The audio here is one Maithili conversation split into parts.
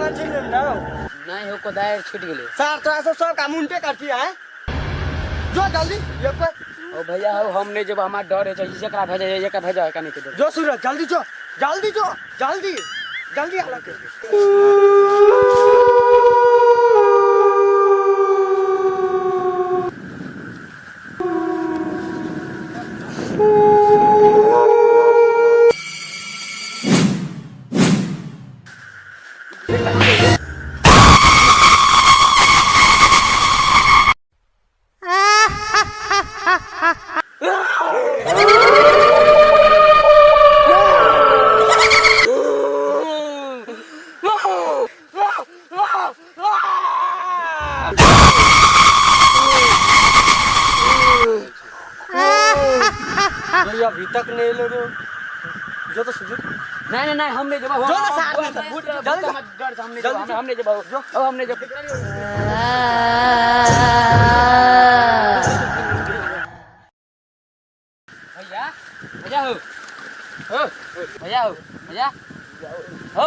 सामान छीन लेलहुँ ना। नहीं हो कोदारि छूटि गेलै। सार तोरा सब सब काम उनटे करती है। जो जल्दी ये पर। ओ भैया हो हम नहीं जब हमार डर है जकरा भेजे एकरा भेजा कनी के जो सूरज जल्दी जो जल्दी जो जल्दी जल्दी आला के। भैया अभी तक नहीं एलो रे। जो तो सुजू नहीं नहीं नहीं हम नहीं जब जो ना साथ में चल। जल्दी जा। डर से हम नहीं जल्दी जब हम नहीं जब हम नहीं जब। भैया भैया हो हो भैया हो भैया हो।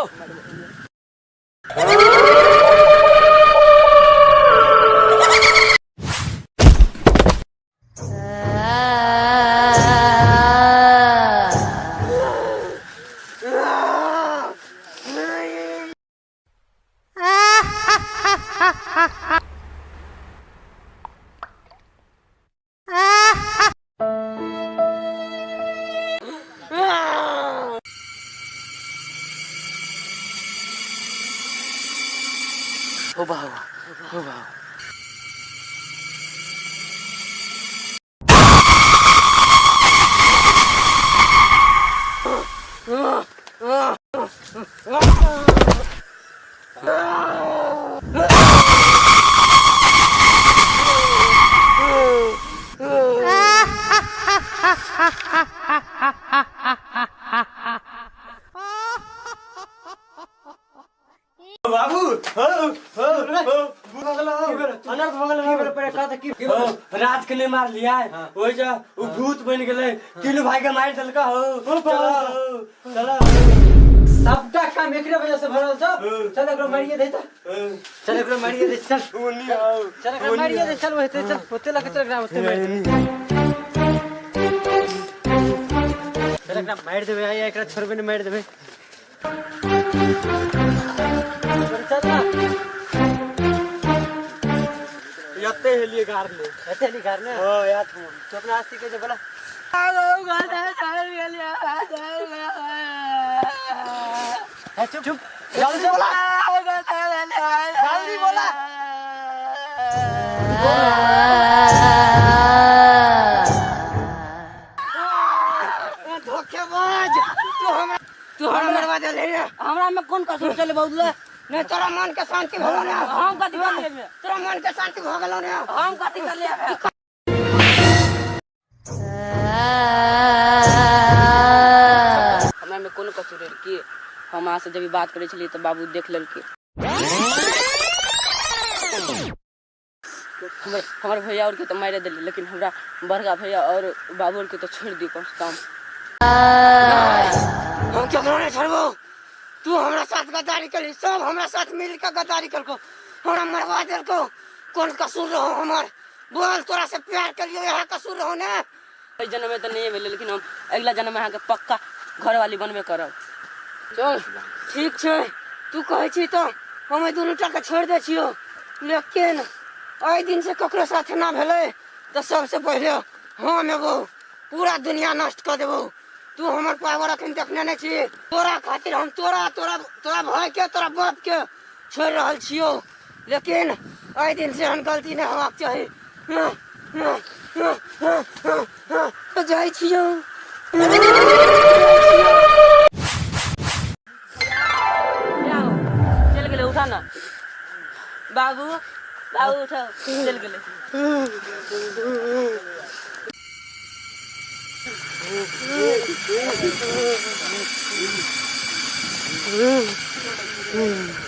हो बाबू हो बाबू। बाबू हो हो हो भगला अनर्थ भगला हो। रात के नहीं मार लिया है ओइ जा उ भूत बन गेलै तीनू भाई के मार देलका हो। चलो चलो सबटा काम एकरे वजह से भरल छौ। चल एकरो मारिए दे त, चल एकरो मारिए दे, चल चल एकरो मारिए दे, चल ओते चल ओते लके चल एकरा ओते मारि दे, चल एकरा मारि देबै आइ एकरा छोड़बे नै मारि देबै। चल ना यते हेलिए गार ले एते हेली गार ने। हां याद हो तो अपना आस्ती के जे बोला चुप चुप जल्दी से बोला जल्दी बोला। धोखेबाज तू हमरा तू हमरा मरवा देले रे। हमरा में कोन कसूर चले बौदला? नहीं तोरा मन के शांति भलो ने। हम कथी कर लेबे? तोरा मन के शांति भ गेलो ने। हम कथी कर लेबे? हमरा में कोनो कसूर है कि हम अहाँ से जब भी बात करै छलियै तऽ बाबू देख लेलकै। हमर हमर भैया और के तऽ मारि देली, लेकिन हमरा बड़का भैया और बाबू और के तऽ छोड़ि दियौ कम से कम। हम केकरो नहीं छोड़बो। तू हमरा साथ गद्दारी करी, सब हमरा साथ मिल के गद्दारी करको, हमरा मरवा देलको। कौन कसूर रहो हमर? बोल, तोरा से प्यार करियो यह कसूर रहो ने? एहि जन्म में तऽ नहीं भेलै, लेकिन हम अगिला जन्म में अहाँके पक्का घरवाली बनबे करब। चल ठीक छै, तू कहै छी तऽ हम एहि दुनू टा के छोड़ि दै छियौ, लेकिन एहि दिन से ककरो साथ ना भेलै तऽ सबसे पहिले हम एगो पूरा दुनिया नष्ट कऽ देबौ। तू हमर पावर अखन देखने नहीं छी। तोरा खातिर हम तोरा तोरा तोरा भाई के तोरा बाप के छोड़ि रहल छियौ, लेकिन एहि दिन से एहन गलती नहीं होबाक चाही। जाइ छियौ। चलि गेलै, उठा ना बाबू, बाबू उठो, चलि गेलै।